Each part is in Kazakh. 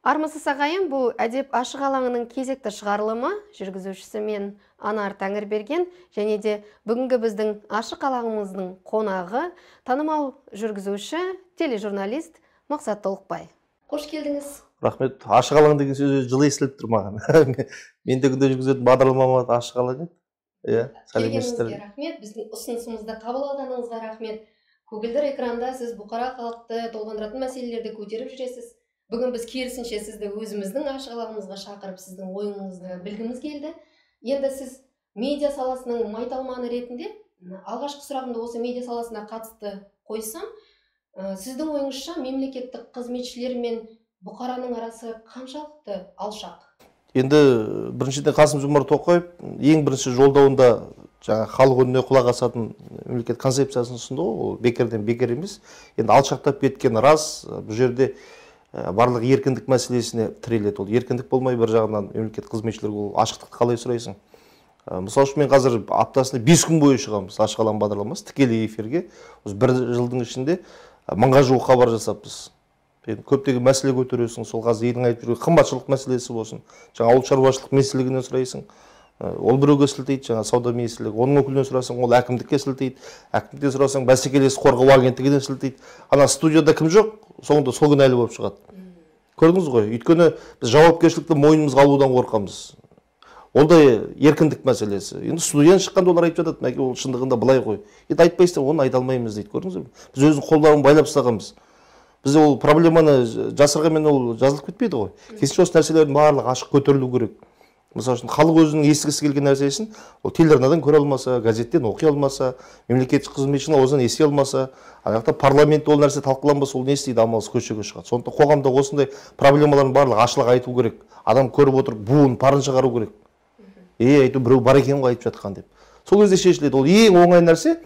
Армысыз, ағайын, бұл Әдеп ашық алаңының кезекті шығарылымы. Жүргізушісі мен, Анар Тәңірберген, және де бүгінгі біздің ашық алаңымыздың қонағы танымал жүргізуші, тележурналист Мақсат Толықбай. Қош келдіңіз. Рахмет. Ашық алаң деген сөз жылы естіліп тұр маған. Мен де күнде жүргізетін бағдарламам аты «Ашық алаң» еді. Иә, сәлеметсіздер. Рахмет, біздің ұсынысымызды қабыл алғаныңызға рахмет. Көгілдір экранда сіз бұқара халықты толғандыратын мәселелерді көтеріп жүресіз. Бүгін біз керісінше сізді өзіміздің ашық алаңымызға шақырып, сіздің ойыңызды білгіміз келді. Енді сіз медиа саласының майталманы ретінде, алғашқы сұрағымды осы медиа саласына қатысты қойсам, сіздің ойыңызша, мемлекеттік қызметшілер мен бұқараның арасы қаншалықты алшақ? Енді біріншіден, Қасым Жомарт Тоқаев ең бірінші жолдауында жаңа халық үніне құлақ асатын мемлекет концепциясын ұсынды ғой. Ол бекерден бекер емес. Енді алшақтап кеткен рас. Бұл жерде барлық еркіндік мәселесіне тіреледі. Ол еркіндік болмай, бір жағынан мемлекет қызметшілерге ол ашықтықты қалай сұрайсың? Мысалы үшін, мен қазір аптасына 5 күн бойы шығамыз, «Ашық алаң» бағдарламасы тікелей эфирге. Осы бір жылдың ішінде 1000-ға жуық хабар жасаппыз. Енді көптеген мәселе көтересің. Сол қазір елдің айтып жүрген қымбатшылық мәселесі болсын, жаңа ауыл шаруашылық министрлігінен сұрайсың, ол біреуге сілтейді, жаңа сауда министрлігі, оның өкілінен сұрасаң, ол әкімдікке сілтейді, әкімдіктен сұрасаң, бәсекелестік қорғау агенттігіне сілтейді. Ана студияда кім жоқ, соңында сол кінәлі болып шығады, көрдіңіз ғой. Өйткені біз жауапкершілікті мойнымызға алудан қорқамыз. Ол да еркіндік мәселесі. Енді студиядан шыққанда олар айтып жатады: «Мәке, ол шындығында былай ғой». Енді айтпайсыздар, оны айта алмаймыз дейді. Көрдіңіз бе, біз өзіміздің қолдарын байлап тастағанбыз. Біз ол проблеманы жасырғанмен, ол жазылып кетпейді ғой. Керісінше, осы нәрселердің барлығы ашық көтерілу керек. Мысалы үшін, халық өзінің естігісі келген нәрсесін ол телеарнадан көре алмаса, газеттен оқи алмаса, мемлекеттік қызметшінің аузынан ести алмаса, ана жақта парламентте ол нәрсе талқыланбаса, ол не істейді? Амалсыз көшеге шығады. Сондықтан қоғамда осындай проблемалардың барлығы ашық айту керек. Адам көріп отырып, буын парын шығару керек: «Е, әйтеуір біреу бар екен ғой айтып жатқан», – деп. Сол кезде шешіледі. Ол ең оңай нәрсе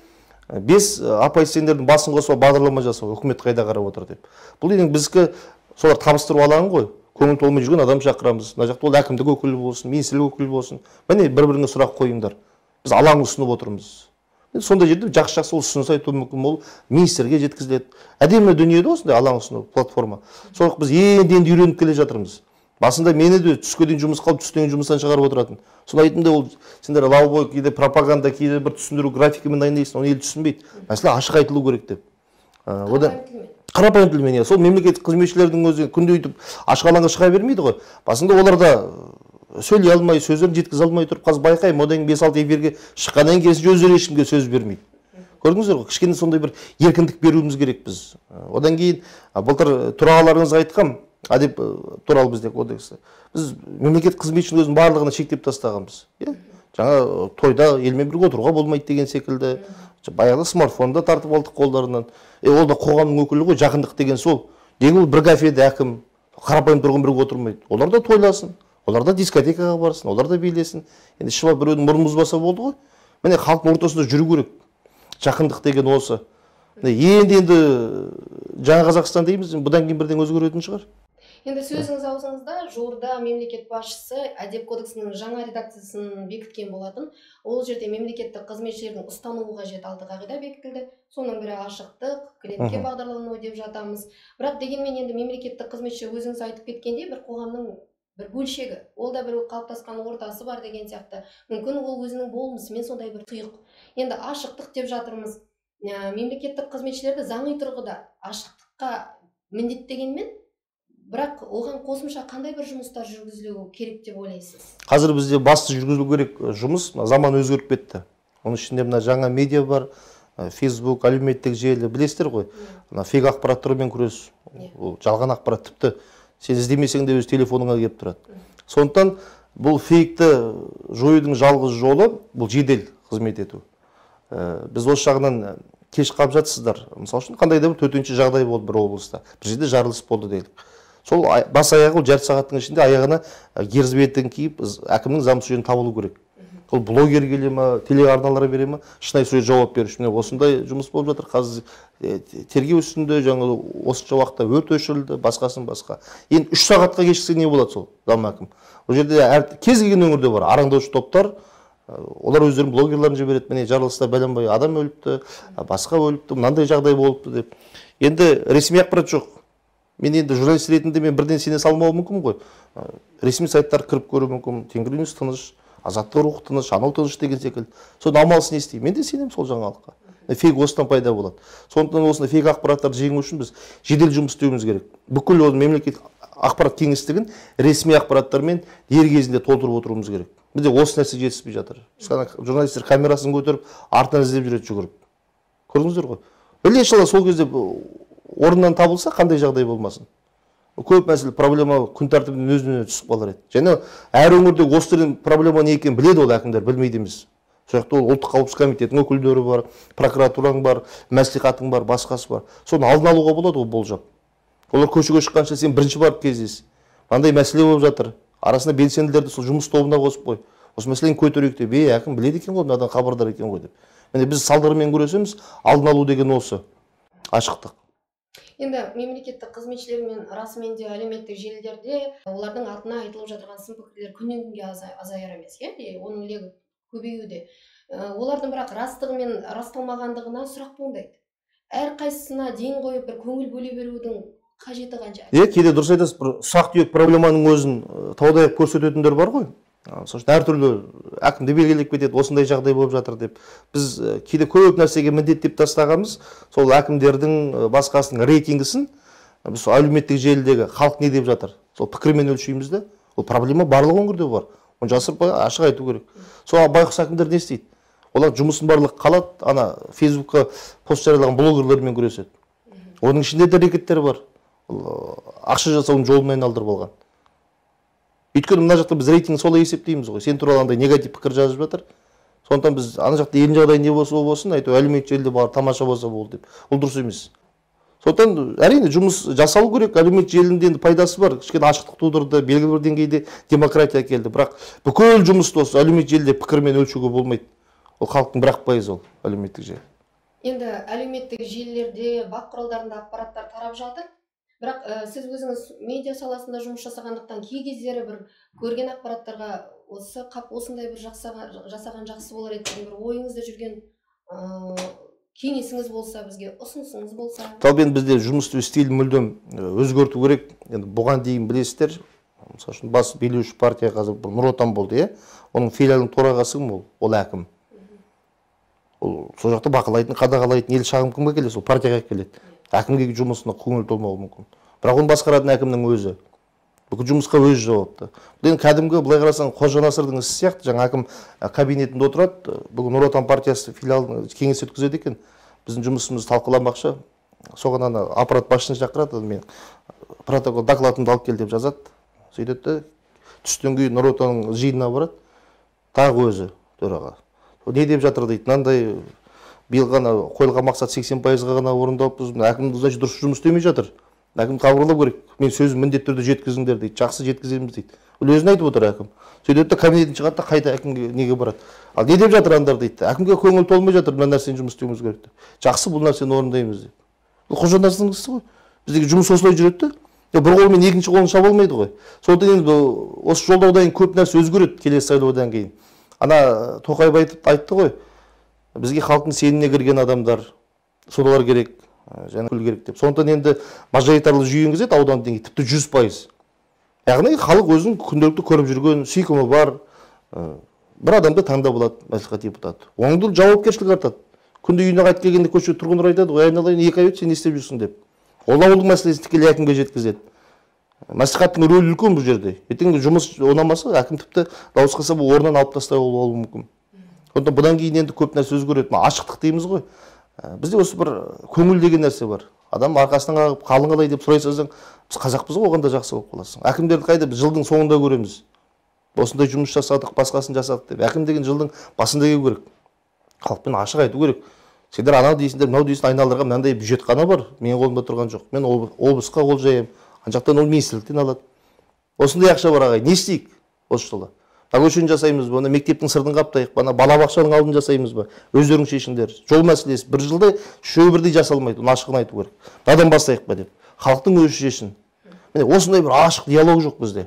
бес апай сендердің басын қосып бағдарлама жасау, «Үкімет қайда қарап отыр» деп. Бұл енді біздікі солар табыстыру алаңы ғой. Көңіл толмай жүрген адам шақырамыз мына жақта, ол әкімдік өкілі болсын, министрлік өкілі болсын. Міне, бір біріңе сұрақ қойыңдар, біз алаң ұсынып отырмыз. Енді сондай жерде жақсы жақсы ол ұсыныс айтуы мүмкін, ол министрге жеткізіледі. Әдемі дүние да осындай алаң ұсыну, платформа. Сол біз енді енді үйреніп келе жатырмыз. Басында мені де түске дейін жұмысқа алып, түстен кейін жұмыстан шығарып отыратын. Соны айттым да: ол сендер лаубой, кейде пропаганда, кейде бір түсіндіру графикамен дайындайсың, оны ел түсінбейді, мәселе ашық айтылу керек деп. Одан қарапайым тілмен, иә. Сол мемлекеттік қызметшілердің өзі күнде өйтіп ашық алаңға шыға бермейді ғой. Басында олар да сөйлей алмай, сөздерін жеткізе алмай тұрып, қазір байқаймын, одан кейін бес алты эфирге шыққаннан кейін керісінше өздері ешкімге сөз бермейді. Көрдіңіздер ғой, кішкене сондай бір еркіндік беруіміз керек біз. Одан кейін былтыр төрағаларыңызға айтқам, әдеп туралы бізде кодексі, біз мемлекет қызметшінің өзінің барлығына шектеп тастағанбыз, иә. Жаңа тойда елмен бірге отыруға болмайды деген секілді. Баяғыда смартфонды тартып алдық қолдарынан. Е, ол да қоғамның өкілі ғой, жақындық деген сол. Неге ол бір кафеде әкім, қарапайым тұрғын бірге отырмайды? Олар да тойласын, олар да дискотекаға барсын, олар да билесін. Енді ішіп алып біреудің мұрнын бұзбаса болды ғой. Міне, халықтың ортасында жүру керек, жақындық деген осы. Міне, енді енді жаңа Қазақстан дейміз, бұдан кейін бірдеңе өзгеретін шығар. Енді сөзіңіз аузыңызда, жуырда мемлекет басшысы Әдеп кодексінің жаңа редакциясын бекіткен болатын. Ол жерде мемлекеттік қызметшілердің ұстануы қажет алты қағида бекітілді. Соның бірі ашықтық, клиентке бағдарлану деп жатамыз. Бірақ дегенмен енді мемлекеттік қызметші, өзіңіз айтып кеткендей, бір қоғамның бір бөлшегі, ол да бір қалыптасқан ортасы бар деген сияқты. Мүмкін, ол өзінің болмысымен сондай бір тұйық. Енді ашықтық деп жатырмыз. Мемлекеттік қызметшілерді заңи тұрғыда ашықтыққа міндеттегенмен, бірақ оған қосымша қандай бір жұмыстар жүргізілуі керек деп ойлайсыз? Қазір бізде басты жүргізілу керек жұмыс, мына заман өзгеріп кетті. Оның ішінде мына жаңа медиа бар, Фейсбук, әлеуметтік желі, білесіздер ғой. Мына фейк ақпараттармен күрес. Ол жалған ақпарат тіпті сен іздемесең де өз телефоныңа келіп тұрады. Сондықтан бұл фейкті жоюдың жалғыз жолы – бұл жедел қызмет ету. Біз осы жағынан кеш қалып жатсыздар. Мысалы үшін, қандай да бір төтенше жағдай болды бір облыста, бір жерде жарылыс болды делік. Сол бас аяғы ол жарты сағаттың ішінде аяғына герзбетін киіп, әкімнің замсужені табылу керек. Ол блогер келе ма, телеарналар бере ма, шынайы сол жауап беру үшін: міне, осындай жұмыс болып жатыр қазір, тергеу үстінде, жаңа осынша уақытта өрт өшірілді, басқасын басқа. Енді 3 сағатқа кешіксе, не болады сол зам әкім? Ол жерде әр кез келген өңірде бар арандаушы топтар, олар өздерінің блогерларын жібереді: міне, жарылыста бәленбай адам өліпті, басқа өліпті, мынандай жағдай болыпты деп. Енді ресми ақпарат жоқ. Мен енді журналист ретінде мен бірден сене салмауым мүмкін ғой. Ресми сайттар кіріп көру мүмкін, Тенгриньюс тыныш, Азаттық Рух тыныш, анау тыныш деген секілді. Соның амалсын не істеймін? Мен де сенемін сол жаңалыққа. Фейк осыдан пайда болады. Сондықтан осындай фейк ақпараттарды жеңу үшін біз жедел жұмыс істеуіміз керек. Бүкіл ол мемлекет ақпарат кеңістігін ресми ақпараттармен дер кезінде толтырып отыруымыз керек. Бізде осы нәрсе жетіспей жатыр. Журналистер камерасын көтеріп, артынан іздеп жүреді жүгіріп. Көрдіңіздер ғой. Іле-шала сол кезде орнынан табылса, қандай жағдай болмасын. Көп мәселе, проблема күн тәртібінен өзінен түсіп қалар еді. Және әр өңірде осы түрден проблема не екенін біледі ол әкімдер, білмейді емес. Сол жақта ол ұлттық қауіпсіздік комитетінің өкілдері бар, прокуратураң бар, мәслихатың бар, басқасы бар. Соны алдын алуға болады ғой болжап. Олар көшеге шыққанша сен бірінші барып кездес. Мынандай мәселе болып жатыр. Арасында белсенділерді сол жұмыс тобына қосып қой. Осы мәселені көтерейік деп, әкім біледі екен ғой, мынадан хабардар екен ғой деп. Міне біз салдарымен күресеміз, алдын алу деген осы ашықтық. Енді мемлекеттік қызметшілер мен расымен де әлеуметтік желілерде олардың атына айтылып жатырған сын пікірлер күннен күнге азаяр емес, иә? Оның легі көбеюде. Олардың бірақ растығы мен расталмағандығына сұрақ туындайды. Әрқайсысына ден қойып бір көңіл бөле берудің қажеті қанша? Иә, кейде дұрыс айтасыз, бір ұсақ-түйек проблеманың өзін таудай көрсететіндер бар ғой. Сол үшін әртүрлі әкімді белгілеп кетеді, осындай жағдай болып жатыр деп. Біз кейде көп нәрсеге міндеттеп тастағанбыз, сол әкімдердің басқасының рейтингісін біз әлеуметтік желідегі халық не деп жатыр, сол пікірмен өлшейміз де. Ол проблема барлық өңірде бар. Оны жасырып ашық айту керек. Сол байғұс әкімдер не істейді? Олар жұмысын барлығы қалады, ана Фейсбукқа пост жариялаған блогерлермен күреседі. Оның ішінде де рэкеттер бар. Ақша жасаудың жолын айналдырып алған. Өйткені мына жақта біз рейтинг солай есептейміз ғой. Сен туралы андай негатив пікір жазып жатыр. Сондықтан біз ана жақта елдің жағдайы не болса болсын, әйтеуір әлеуметтік желіде бар, тамаша болса болды деп. Ол дұрыс емес. Сондықтан әрине жұмыс жасалу керек, әлеуметтік желінің енді пайдасы бар. Кішкене ашықтық тудырды, белгілі бір деңгейде демократия әкелді. Бірақ бүкіл жұмысты осы әлеуметтік желіде пікірмен өлшеуге болмайды. Ол халықтың бір-ақ пайызы ол әлеуметтік желі. Енді әлеуметтік желілерде, бақ құралдарында ақпараттар тарап жатыр. Бірақ сіз өзіңіз медиа саласында жұмыс жасағандықтан кей кездері бір көрген ақпараттарға осы қап осындай бір жасаған жақсы болар еді деген бір ойыңызда жүрген кеңесіңіз болса, бізге ұсынысыңыз болса. Жалпы енді бізде жұмыс істеу стилін мүлдем өзгерту керек. Енді бұған дейін білесіздер, мысалы үшін бас билеуші партия қазір бір Нұр Отан болды, иә? Оның филиалының төрағасы кім ол? Ол әкім. Ол сол жақта бақылайтын, қадағалайтын, ел шағым кімге келеді? Сол партияға келеді. Әкімге жұмысына көңіл толмауы мүмкін. Бірақ оны басқаратын әкімнің өзі. Бүкіл жұмысқа өзі жауапты. Бұл енді кәдімгі былай қарасаң Қожа Насырдың ісі сияқты. Жаңа әкім кабинетінде отырады. Бүгін Нұр Отан партиясы филиалының кеңес өткізеді екен. Біздің жұмысымызды талқыламақшы. Соған ана аппарат басшысын шақырады, мен протокол докладымды алып кел деп жазады. Сөйтеді де түстен кейін Нұр Отанның жиынына барады. Тағы өзі төраға. Не деп жатыр дейді, мынандай биыл ғана қойылған мақсат 80%-ға ғана орындалыппыз. Әкім значит дұрыс жұмыс істемей жатыр. Әкім хабарлау керек. Мен сөзім міндетті түрде жеткізіңдер дейді. Жақсы жеткіземіз дейді. Ол өзін айтып отыр әкім. Сөйтеді де кабинеттен шығады да қайта әкімге неге барады. Ал не деп жатыр андар дейді. Әкімге көңіл толмай жатыр, мына нәрсені жұмыс істеуіміз керек деп. Жақсы, бұл нәрсені орындаймыз деп. Бұл Қожа Насырдың ісі ғой. Біздегі жұмыс осылай жүреді де. Бір қолмен екінші қолын шаба алмайды ғой. Сондықтан енді осы жолдаудан кейін көп нәрсе өзгереді келесі сайлаудан кейін. Ана Тоқаев айтты ғой, бізге халықтың сеніміне кірген адамдар, солар керек, және күл керек деп. Сондықтан енді мажоритарлы жүйе енгізеді аудан деңгейі, тіпті 100%. Яғни халық өзінің күнделікті көріп жүрген сүйкімі бар, бір адамды таңдап алады мәслихат депутаты. Оның да жауапкершілігі артады. Күнде үйіне қайтып келгенде көше тұрғындар айтады ғой, айналайын 2 ай өтті, сен не істеп жүрсің деп. Ол ауылдың мәселесін тікелей әкімге жеткізеді. Мәслихаттың рөлі үлкен бұл жерде. Ертең жұмыс ұнамаса, әкім тіпті дауыс қалса, бұл орнынан алып тастай алуы мүмкін. Сондықтан бұдан кейін енді көп нәрсе өзгереді. Ашықтық дейміз ғой. Бізде осы бір көңіл деген нәрсе бар. Адам арқасынан қағып, қалың қалай деп сұрай салсаң, біз қазақпыз ғой, оған да жақсы болып қаласың. Әкімдерді қайда біз жылдың соңында көреміз. Осындай жұмыс жасадық, басқасын жасадық деп. Әкім деген жылдың басында келу керек. Халықпен ашық айту керек. Сендер анау дейсіңдер, мынау дейсің, айналдырған мынандай бюджет қана бар, менің қолымда тұрған жоқ. Мен облысқа қол жаямын. Ана жақтан ол министрліктен алады. Осындай ақша бар ағай, не істейік осы жылы? Мына көшені жасаймыз ба, ана мектептің сыртын қаптайық ба, ана балабақшаның алдын жасаймыз ба? Өздерің шешіңдер. Жол мәселесі бір жылда үшеуі бірдей жасалмайды, оны ашығын айту керек. Мынадан бастайық па деп. Халықтың өзі шешсін. Міне осындай бір ашық диалог жоқ бізде.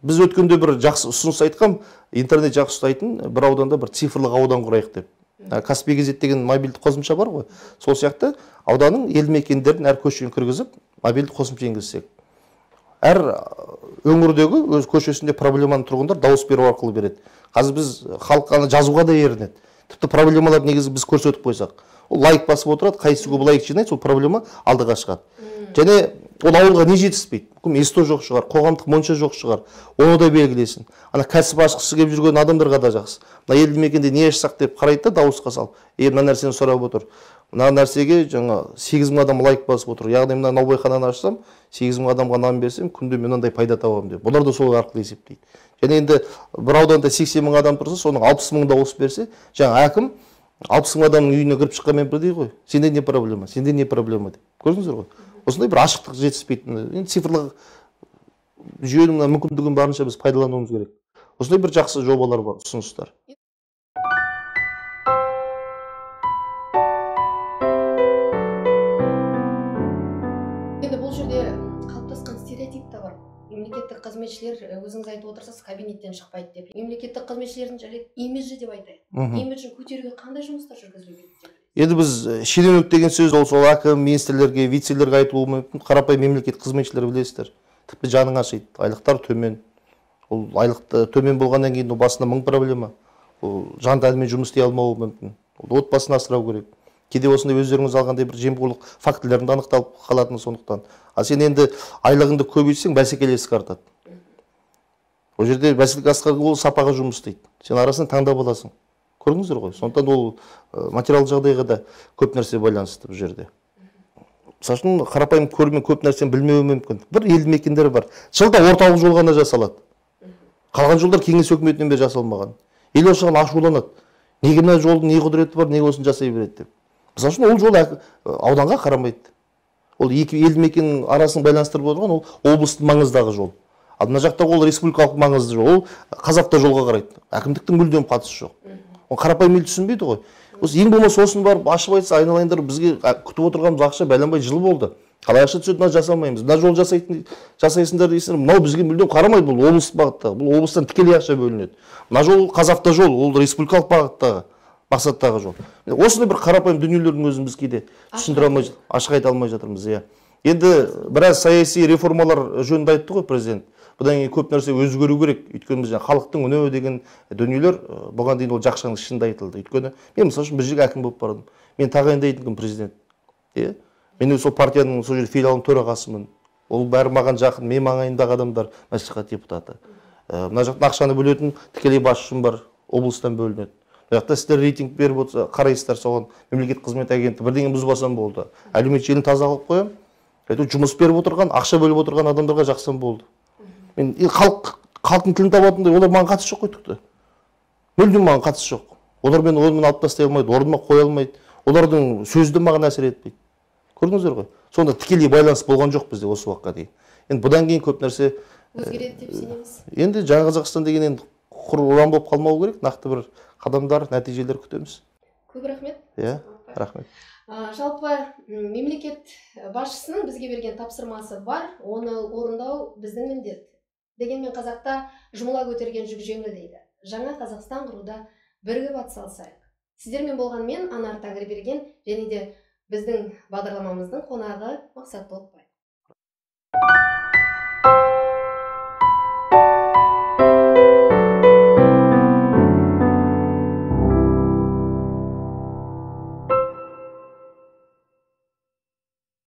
Біз өткенде бір жақсы ұсыныс айтқам, интернет жақсы ұстайтын бір ауданда бір цифрлық аудан құрайық деп. Каспий Кезет деген мобильді қосымша бар ғой. Сол сияқты ауданның елді мекендерін әр көшені кіргізіп, Мобильді қосымша енгізсек. Әр өңірдегі өз көшесінде проблеманы тұрғындар дауыс беру арқылы береді. Қазір біз халық ана жазуға да ерінеді. Тіпті проблемалар негізі біз көрсетіп қойсақ. Ол лайк басып отырады, қайсы көп лайк жинайды, сол проблема алдыға шығады. Және ол ауылға не жетіспейді? Мүмкін СТО жоқ шығар, қоғамдық монша жоқ шығар. Оны да белгілесін. Ана кәсіп ашқысы келіп жүрген адамдарға да жақсы. Мына елді мекенде не ашсақ деп қарайды да дауысқа салып, мына нәрсені сұрап отыр. Мына нәрсеге жаңа 8000 адам лайк басып отыр. Яғни мына наубайхананы ашсам, 8000 адамға нан берсем, күнде мен мынандай пайда табамын деп. Бұлар да сол арқылы есептейді. Және енді бір ауданда 80 мың адам тұрса, соның 60 мың дауыс берсе, жаңа әкім 60 мың адамның үйіне кіріп шыққанмен бірдей ғой. Сенде не проблема, сенде не проблема деп. Көрдіңіздер ғой. Осындай бір ашықтық жетіспейді. Енді цифрлық жүйенің мына мүмкіндігін барынша біз пайдалануымыз керек. Осындай бір жақсы жобалар бар, ұсыныстар. Енді бұл жерде қалыптасқан стереотип та бар. Мемлекеттік қызметшілер, өзіңіз айтып отырсыз, кабинеттен шықпайды деп. Мемлекеттік қызметшілердің жарайды имиджі деп айтайық. Имиджін көтеруге қандай жұмыстар жүргізілу керек деп? Енді біз шенеунік деген сөз ол сол әкім, министрлерге, вицелерге айтылуы мүмкін. Қарапайым мемлекет қызметшілері білесіздер. Тіпті жаның ашиды. Айлықтар төмен. Ол айлықты төмен болғаннан кейін ол басында мың проблема. Ол жан тәнімен жұмыс істей алмауы мүмкін. Ол отбасын асырау керек. Кейде осындай өздеріңіз алғандай бір жемқорлық фактілерін анықталып қалатын сондықтан. Ал сен енді айлығыңды көбейтсең, бәсекелестік артады. Ол жерде бәсекелестік ол сапаға жұмыс істейді. Сен арасынан таңдап аласың. Көрдіңіздер ғой. Сондықтан ол материалдық жағдайға да көп нәрсе байланысты бұл жерде. Мысалы үшін қарапайым көрермен көп нәрсені білмеуі мүмкін. Бір елді мекендер бар. Жылда орталық жол ғана жасалады. Қалған жолдар кеңес өкіметінен бері жасалмаған. Ел осыған ашуланады. Неге мына жолдың не құдіреті бар, неге осыны жасай береді деп. Мысалы үшін ол жол ауданға қарамайды. Ол екі елді мекеннің арасын байланыстырып отырған ол облыстың маңыздағы жол. Ал мына жақта ол республикалық маңызды жол, ол Қазавтожолға қарайды. Әкімдіктің мүлдем қатысы жоқ. Ол қарапайым ел түсінбейді ғой. Осы ең болмаса сосын барып ашып айтса, айналайындар бізге күтіп отырғанымыз ақша бәленбай жыл болды. Қалай ақша түседі, мына жасамаймыз. Мына жол жасайсыңдар дейсіңдер, мынау бізге мүлдем қарамайды, бұл облыс бағыттағы, бұл облыстан тікелей ақша бөлінеді. Мына жол Қазавтожол, ол республикалық бағыттағы, мақсаттағы жол. Осындай бір қарапайым дүниелердің өзін біз кейде түсіндіре алмай, ашық айта алмай жатырмыз, иә. Енді біраз саяси реформалар жөнінде айтты ғой президент. Бұдан кейін көп нәрсе өзгеру керек. Өйткені біз жаңа халықтың үні деген дүниелер бұған дейін ол жақшаның ішінде айтылды. Өйткені мен мысалы үшін бір жерге әкім болып бардым. Мен тағайындайтын кім президент? Иә. Мен сол партияның сол жерде филиалының төрағасымын. Ол бәрі маған жақын, мен маңайымдағы адамдар, мәслихат депутаты. Мына жақтан ақшаны бөлетін тікелей басшым бар, облыстан бөлінеді. Мына жақта сіздер рейтинг беріп отырса, қарайсыздар соған, мемлекет қызмет агенті бірдеңе бұзбасам болды. Әлеуметтік желіні таза қылып қоямын. Әйтеуір жұмыс беріп отырған, ақша бөліп отырған адамдарға жақсам болды. Мен халықтың тілін табатындай, олар маған қатысы жоқ қой түкті. Мүлдем маған қатысы жоқ. Олар мені орнымнан алып тастай алмайды, орныма қоя алмайды. Олардың сөзі де маған әсер етпейді. Көрдіңіздер ғой. Сонда тікелей байланыс болған жоқ бізде осы уақытқа дейін. Енді бұдан кейін көп нәрсе өзгереді деп сенеміз. Енді Жаңа Қазақстан деген енді құр ұран болып қалмау керек, нақты бір қадамдар, нәтижелер күтеміз. Көп рахмет. Иә, рахмет. Жалпы мемлекет басшысының бізге берген тапсырмасы бар, оны орындау біздің міндет. Дегенмен қазақта жұмыла көтерген жүк жеңіл дейді. Жаңа Қазақстан құруда бірігіп атсалысайық. Сіздермен болған мен Анар Тәңірберген және де біздің бағдарламамыздың қонағы Мақсат Толықбай.